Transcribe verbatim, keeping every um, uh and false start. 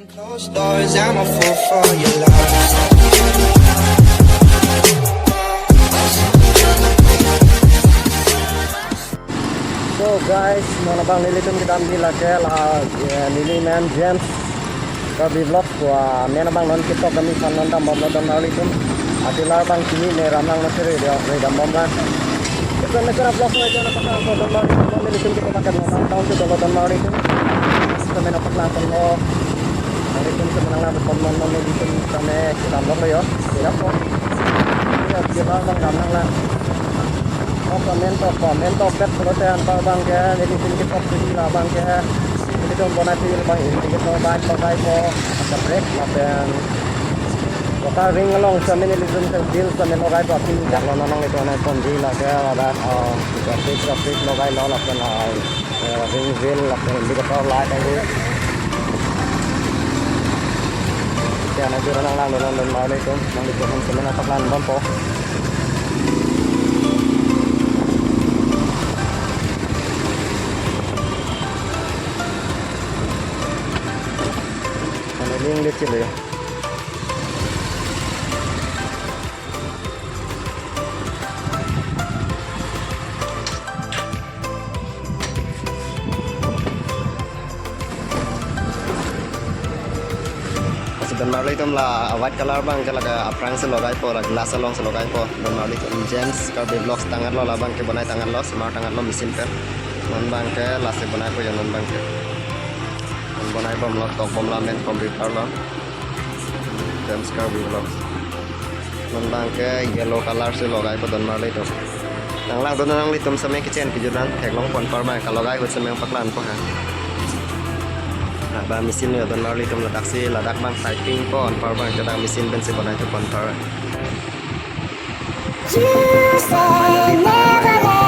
Closed doors, I'm a fool for your love. So guys, non abang nelitum kedam di lake la, eh, neli men James Karbi Vlog pu amen abang non ketok kami san non dambomlo don marlitum. Atilar abang kini ne ramlang non seri dia re dambomlang. Ito ne kera vlog lo jana pasang so don marlitum, nelitum ketok paket non downtown si dolo don marlitum. Ito men apak lang lo. Nelitum kemenang lang pon non non nelitum kami kedam lo yo. Ya po. Ya dia abang damlang lang. Oh, comment to, comment to, bet pulote anpar abang ke, nelitum ketok si la abang ke, nelitum bonai si abang, nelitum bonai, bonai po, ada brake, lapen, kota ring along, sami nelitum ke wheel, sami logai po, pin, jak lo nonong itu, nang pon di lake, ada, oh, traffic, traffic logai lo, lapen, oh, eh, ring wheel, lapen, indicator light, ahu. Ya, nang jura nang lang, nang, nang, nang, nang, nang, nang, nang, nang, nang, nang, nang, nang, nang, nang, nang, Mane ling le chile. Lasi don marlitum la white color abang ke lake aphrang si logai po, la glass along si logai po. Don marlitum James Karbi Vlogs tang-et lo, la abang ke bonai tang-et lo, semar tang-et lo machine pen. Non abang ke lasi bonai po yo non abang ke. Non bonai bomlo, tok bomlo, amen pon repair lo. James Karbi Vlogs. Non abang ke yellow color si logai po don marlitum. Nang lang don nanglitum sami kitchen kijut an theklong pon anpar abang ke logai ahut sami paklang po ha. Abang machine yo don marlitum, ladak si ladak abang typing po anpar abang ke dak machine pen si bonai to pon anpar. You say never let